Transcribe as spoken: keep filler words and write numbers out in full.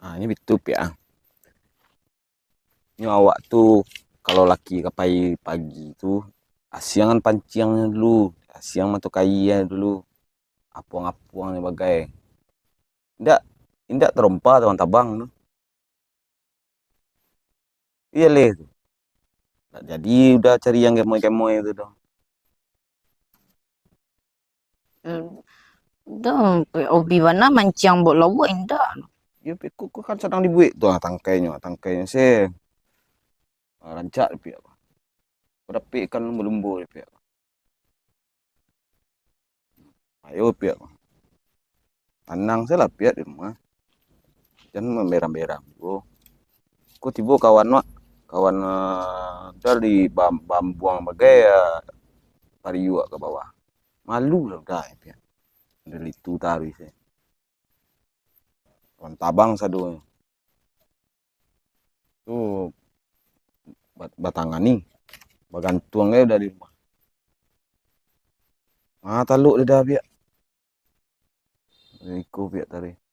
Ha, nyo bitu piak ah. Nyo awak tu, kalau laki ka pai pagi tu, asiangan panciangnyo dulu, asiang mato kaia dulu, apuang-apuang nyo bagai. Indak, indak tarompa tabang-tabang tu. Iyo leh tu. Ndak jadi udah cari yang gemoi-gemoi tu doh. Hmm. Dah, hobi bana manciang buat lauak indak. Iyo, piak ko, ko kan sadang dibuek tu, ah, tangkainyo, tangkainyo se. Ah, rancak piak ko. Ko dapek ikan lumbo-lumbo piak ko. Ayo piak ko. Tanang se lah piak di rumah. Jan mamberang-berang juo. Ko tibo kawan wak, kawan, ah, dari bam-, bambuang bagai, ah, pariuak ka bawah. Malu lah udah piak. Dari itu taruih se. Kawan tabang sadonyo. Tu ba-, batangani, bagantuang gai udah di rumah. Ah, talok lidah piak. Iko piak tadi.